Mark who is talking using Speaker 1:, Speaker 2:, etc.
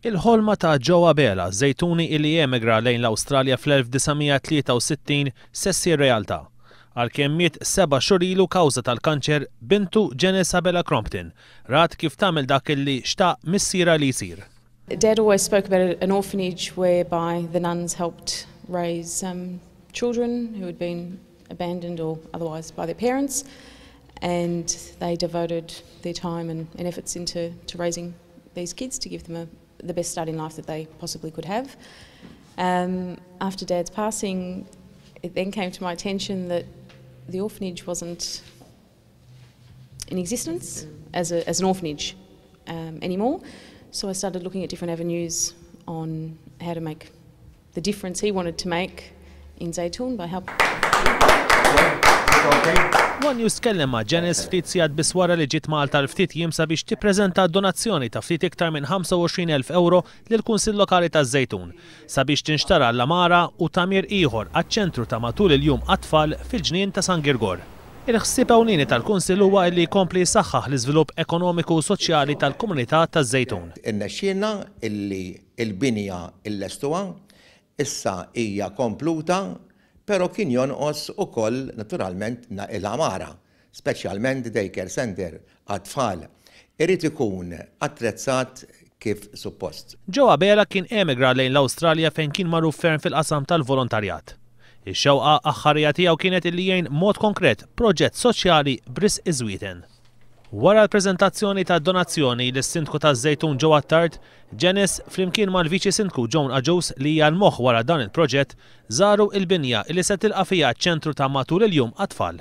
Speaker 1: Il-ħolma ta' Joe Abela, Żejtuni illi emigra lejn l-Awstralja fl-1963 se ssir realtà. Għalkemm miet 7 xhur ilu kawża tal-kanċer, bintu Janice Abela Crompton rat kif tagħmel dak illi xtaq missierha li jsir.
Speaker 2: Dad always spoke about an orphanage whereby the nuns helped raise children who had been abandoned or otherwise by their parents, and they devoted their time and efforts into to raising these kids to give them the best start in life that they possibly could have. After Dad's passing, it then came to my attention that the orphanage wasn't in existence as an orphanage anymore. So I started looking at different avenues on how to make the difference he wanted to make in Żejtun by help.
Speaker 1: One News tkellem ma' Janice ftit sigħat biss wara li ġiet Malta l-ftit jiem sabiex tippreżenta donazzjoni ta' ftit iktar minn 25,000 euro lill-Kunsill Lokali taż-Żejtun sabiex tinxtara l-għamara u tagħmir ieħor għaċ-ċentru ta' matul il-jum għat-tfal fil-ġnien ta' San Girgor. Il-ħsieb ewlieni tal-Kunsill huwa li jkompli jsaħħaħ l-iżvilupp ekonomiku u soċjali tal-komunità taż-Żejtun.
Speaker 3: Irnexxielna illi il-binja llestuha, issa hija kompluta, pero kien jonqos ukoll naturalment il-għamara, speċjalment daycare center għat-tfal. Irid ikun attrezzat kif suppost.
Speaker 1: Joe Abela kien emigra lejn l-Awstralja fejn kien magħruf ferm fil-qasam tal-volontarjat. Ix-xewqa aħħarija tiegħu kienet illi jgħin mod konkret proġett soċjali b'risq iż-Żwieten. Wara l-preżentazzjoni ta' donazzjoni lis-Sindku taż-Żejtun Joe Attard, Janice flimkien mal-Viċi Sindku Joan Agius, li hija l-moħħ wara dan il-proġett, żaru il-binja li se tilqa' fiha ċentru ta' matul il-jum għat-tfal.